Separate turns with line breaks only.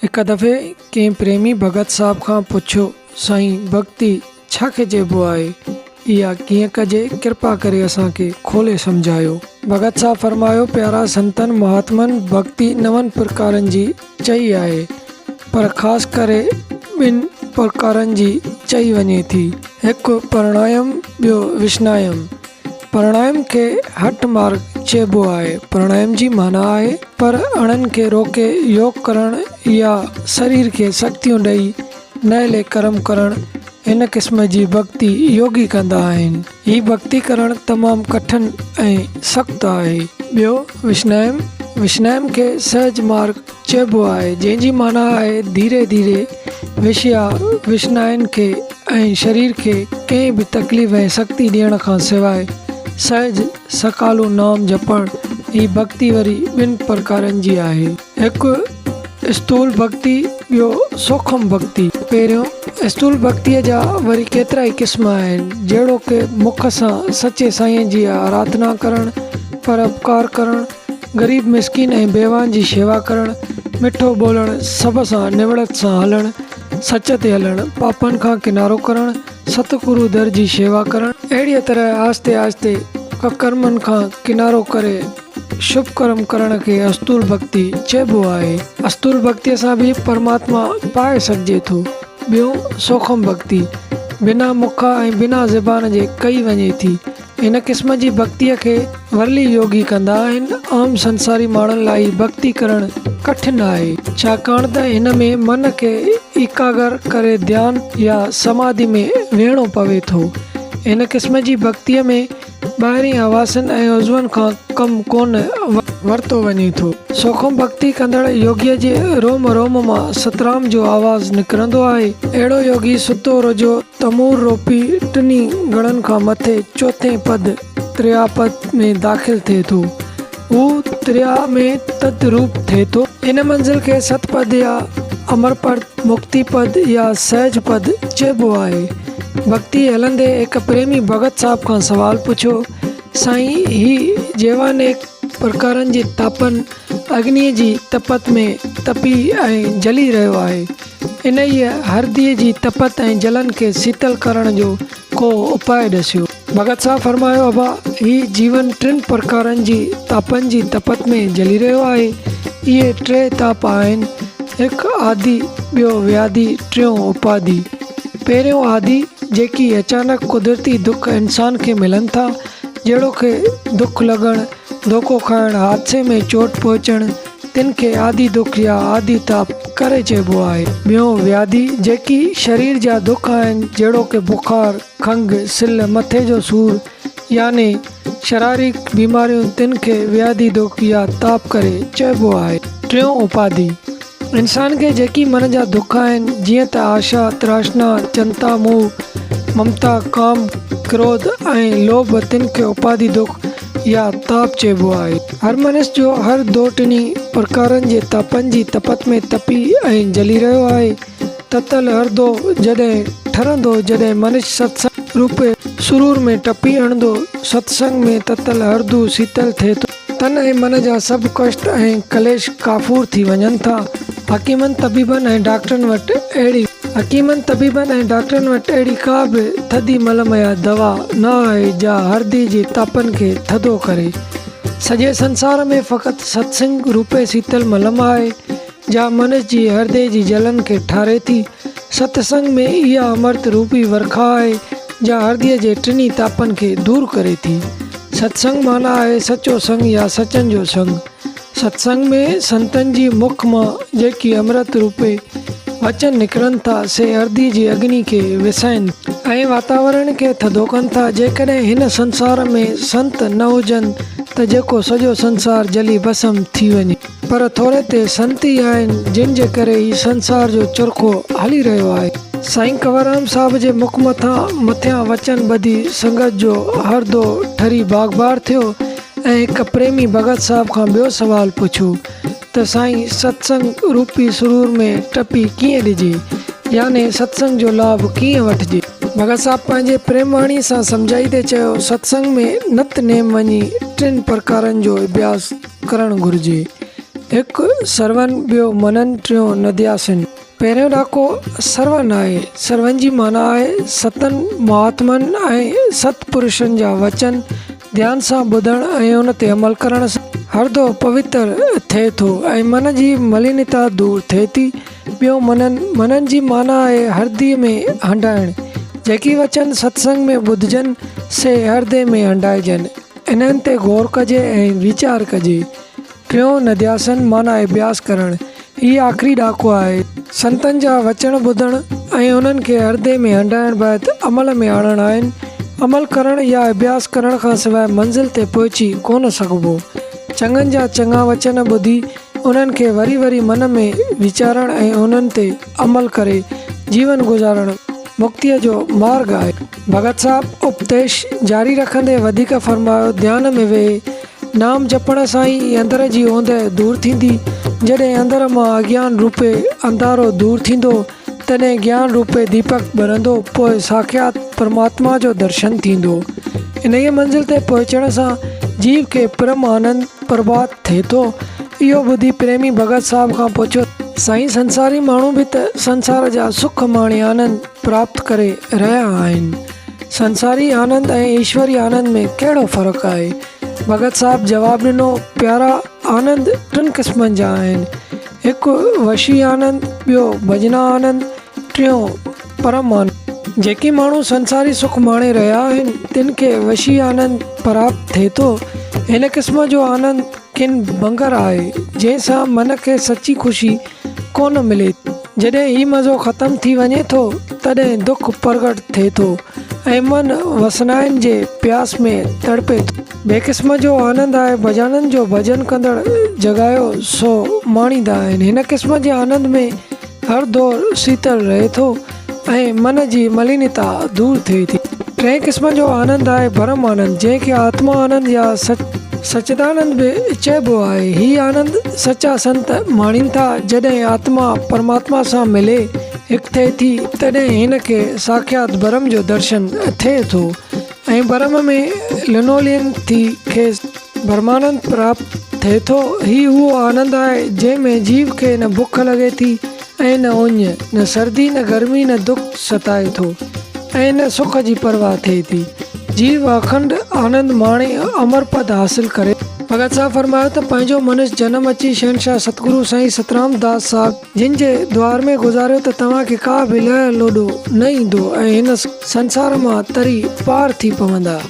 هڪ دفعي ڪنهن پريمي ڀڳت صاحب کان پڇيو، سائين ڀڳتي ڇا کي چئبو آهي؟ اها ڪيئن ڪجي؟ ڪرپا ڪري اسان کي کولي سمجهايو. ڀڳت صاحب فرمايو، پيارا سنتن مهاتمن ڀڳتي نون پرڪارن جي چئي آهي، پر خاص ڪري ٻن پرڪارن جي چئي وڃي ٿي، هڪ پرڻايم ٻيو وشنايم. پرڻايم کي هٺ مارگ چئبو آهي. پرڻايم جي معنيٰ آهي پر اڻن کي روڪي يوگ ڪرڻ يا سرير کي سختيون ڏئي نهلي ڪرم ڪرڻ. هن قسم جي ڀڳتي يوگي ڪندا آهن. هي ڀڳتي ڪرڻ تمام ڪٺن ۽ سخت آهي. ٻيو وشنايم، وشنايم کي سهج مارگ چئبو آهي، جنهن جي معنيٰ آهي ڌيري ڌيري وشيا وشنائن کي ۽ شرير کي ڪنهن به تڪليف ۽ سختي ڏيڻ کان سواء سهج سڪالو نام جپڻ. هي ڀڳتي وري ٻن پرڪارن جي آهي. هڪ اسٿول ڀڳتي ٻيو سوکم ڀڳتي. پهريون اسٿول ڀڳتيء جا وري ڪيترائي قسم آهن، جهڙوڪ مک سان سچي سائينء جي آراڌنا ڪرڻ، پر اپڪار ڪرڻ، غريب مسڪين ۽ بيواهن جي شيوا ڪرڻ، مٺو ٻولڻ، سڀ سان نوڙت سان هلڻ، سچ تي هلڻ، پاپن کان ڪنارو ڪرڻ، ستگرو در جي شيوا ڪرڻ. اهڙيء طرح آهستي آهستي ڪڪرمن کان ڪنارو ڪري شڀ ڪرم ڪرڻ کي اسٿول ڀڳتي چئبو آهي. اسٿول ڀڳتيء سان به پرماتما پائي سگهجي ٿو. ٻيون سوکم ڀڳتي بنا مک ۽ بنا زبان جي ڪئي وڃي ٿي. هن قسم جي ڀڳتيء کي ورلي يوگي ڪندا آهن. عام سنساري ماڻهن لاء هي ڀڳتي ڪرڻ ڪٺن آهي. ڇاڪاڻ ته هن ۾ من کي ايڪاگر ڪري ڌيان يا سماڌي ۾ ويهڻو پوي ٿو. هن قسم جي ڀڳتيء ۾ ٻاهرين حواسن ۽ عضون کان ڪم ڪونه ورتو وڃي ٿو. سوکم ڀڳتي ڪندڙ يوگيء جي روم روم مان سترام جو آواز نڪرندو آهي. اهڙو يوگي ستو رجو تمور روپي ٽنهي گڻن کان مٿي چوٿين پد، تريا پد، ۾ داخل ٿئي ٿو. هو تريا ۾ تد روپ ٿئي ٿو. ان منزل کي ست پد يا امر پد، مڪتي پد يا سهج پد چئبو آهي. ڀڳتي هلندي هڪ پريمي ڀڳت صاحب کان سوال پڇيو، سائين هي جيوانيڪ پرڪارن جي تاپن، اگنيء جي تپت ۾ تپي ۽ جلي رهيو آهي. انهيء هردي جي تپت ۽ جلن کي سيتل ڪرڻ جو ڪو اپاء ڏسيو. ڀڳت صاحب فرمايو، ابا! هي جيون ٽن پرڪارن جي تاپن جي تپت ۾ جلي رهيو آهي. اهي ٽي تاپ آهن، هڪ آدي، ٻيو ويادي، ٽيون اپادي. پهريون آدي، جيڪي اچانڪ قدرتي دک انسان کي ملن ٿا، جهڙوڪ دک لڳڻ، ڌوڪو کائڻ، حادثي ۾ چوٽ پهچڻ، تن کي آدي دک يا آدي تاپ ڪري چئبو آهي. ٻيون ويادي، جيڪي شرير جا دک آهن، جهڙوڪ بخار، کنگهه، سلهه، مٿي جو سور يعني شراريڪ بيماريون تن کي ويادي دک يا تاپ ڪري چئبو آهي. ٽيون اپادي، انسان کي جيڪي من جا دک آهن، جيئن ته آشا، تراشنا، چنتا، موهه، ممتا، ڪام، ڪروڌ ۽ لوڀ تن کي اپادي دک يا تاپ چئبو آهي. هر منش جو هر دو ٽنهي پرڪارن جي تاپن جي تپت ۾ تپي ۽ جلي رهيو آهي. تتل هردو جڏهن ٺرندو، جڏهن منش ستسنگ روپي سرور ۾ ٽپي هڻندو، ستسنگ ۾ تتل هردو سيتل ٿئي ٿو. تن ۽ من جا سڀ ڪشٽ ۽ ڪليش ڪافور ٿي وڃن ٿا. حڪيمن، طبيبن ۽ ڊاڪٽرن وٽ اهڙي. حڪيمن، طبيبن ۽ ڊاڪٽرن وٽ اهڙي ڪا به ٿڌي ملم يا دوا نه آهي جا هردي جي تاپن کي ٿڌو ڪري. سڄي سنسار ۾ فقط ستسنگ روپي سيتل ملم آهي، جا منش جي هردي جي جلن کي ٺاري ٿي. ستسنگ ۾ اها امرت روپي ورکا آهي، جا هردي جي ٽنهي تاپن کي دور ڪري ٿي. ستسنگ معنيٰ آهي سچو سنگ يا سچن جو سنگ. ستسنگ ۾ سنتن جي مک مان جيڪي امرت روپي وچن نڪرن ٿا، سي هردي جي اگني کي وسائين ۽ واتاورڻ کي ٿڌو ڪن ٿا. جيڪڏهن هن سنسار ۾ سنت نه هجن ته جيڪو سڄو سنسار جلي ڀسم ٿي وڃي. پر ٿوري تي سنت ئي آهن جن جي ڪري هي سنسار جو چرخو هلي رهيو آهي. سائين ڪنوررام صاحب جي مک مٿان مٿيان وچن ٻڌي سنگت جو هردو ٺري باغبار ٿيو ۽ هڪ پريمي ڀڳت صاحب کان ٻيو سوال پڇيو ته سائين ستسنگ روپي سرور ۾ ٽپي ڪيئن ڏجي يعني ستسنگ جو لاڀ ڪيئن وٺجي؟ ڀڳت صاحب پنهنجي پريم واڻي سان سمجهائيندي چيو ستسنگ ۾ نت نيم وڃي ٽن پرڪارن جو اڀياس ڪرڻ گهرجي. هڪ سرون، ٻيو منن، ٽيون ندياسن. پهريون ڏاڪو سرون آهي. سرون جي معنيٰ آهي ستن مهاتمن ۽ ست پرشن جا وچن ڌيان سان ٻڌڻ ۽ ان تي عمل ڪرڻ سان هردو پوتر ٿئي ٿو ۽ من جي ملينتا دور ٿئي ٿي. ٻيو منن، منن جي معنيٰ آهي هردي ۾ هنڊائڻ. جيڪي وچن ستسنگ ۾ ٻڌجن سي هردي ۾ هنڊائجن. انهن تي غور ڪجي ۽ ويچار ڪجي. ٽيون ندياسن معنيٰ اڀياس ڪرڻ، هي آخري ڏاڪو آهي. سنتن جا وچڻ ٻڌڻ ۽ انهن کي هردي ۾ هنڊائڻ بعد عمل ۾ آڻڻ آهن. عمل ڪرڻ يا اڀياس ڪرڻ کان سواء منزل تي پهچي ڪونه سگهبو. چڱن جا چڱا وچن ٻڌي انهن کي وري وري من ۾ ويچارڻ ۽ انهن تي عمل ڪري جيون گذارڻ مڪتيء جو مارڳ آهي. ڀڳت صاحب اپديش جاري رکندي وڌيڪ فرمايو، ڌيان ۾ ويهي نام جپڻ سان ئي اندر جي اوندهه دور ٿيندي. جڏهن اندر مان اگيان روپي انڌارو دور ٿيندو، تڏهن گيان روپي ديپڪ ٻرندو، پوء ساکيات پرماتما جو درشن ٿيندو. انهيء منزل تي پهچڻ سان جيو کي پرم آنند پرڀات ٿئي ٿو. اهو ٻڌي پريمي ڀڳت صاحب کان پڇيو. سائين سنساري ماڻهو به ته سنسار جا سک ماڻي آنند پراپت ڪري رهيا آهن. سنساري آنند ۽ ايشوري آنند ۾ ڪهڙو فرق آهي؟ ڀڳت صاحب جواب ڏنو، پيارا آنند ٽن قسمن جا آهن، هڪ وشي آنند، ٻيو ڀڄنا آنند، ٽيون پرم آنند. جيڪي ماڻهو سنساري سک ماڻي رهيا آهن، تن کي وشي آنند پراپت ٿئي ٿو. هن قسم جو آنند ڪن ڀنگر آهي، جنهن سان من کي سچي خوشي ڪونه ملي ٿي. جڏهن هي مزو ختم ٿي وڃي ٿو، تڏهن دک پرگهٽ ٿئي ٿو ۽ من وسنائن جي پياس ۾ تڙپي ٿو. ٻئي قسم جو آنند آهي ڀڄانند جو ڀڄن ڪندڙ جڳايو سو ماڻيندا آهن. هن قسم جي آنند ۾ هر دور سيتل رهي ٿو ۽ من جي ملينتا دور ٿئي ٿي. ٽئين قسم جو آنند آهي برهم آنند جنهن کي آتما آنند يا سچدانند به چئبو آهي. هي آنند سچا سنت ماڻين ٿا. جڏهن آتما پرماتما سان ملي هڪ ٿئي ٿي تڏهن هن کي ساکيات برهم جو درشن ٿئي ٿو ۽ برهم ۾ لنولين ٿي کيس برهمانند پراپت ٿئي ٿو. هي اهو آنند آهي جنهن ۾ جيو کي نه بک لڳي ٿي ۽ نه اڃ، نه سردي نه گرمي نه دک ستائي ٿو ۽ نه سک جي پرواهه ٿئي ٿي. جيو اکنڊ آنند ماڻي امر پد حاصل ڪري. ڀڳت صاحب فرمايو ته پنهنجو منش جنم اچي شهنشاهه ستگرو سائين سترام داس صاحب جن جي دوار ۾ گذاريو ته توهان کي ڪا به لهه لوڏو نه ايندو ۽ هن سنسار مان تري پار ٿي پوندا.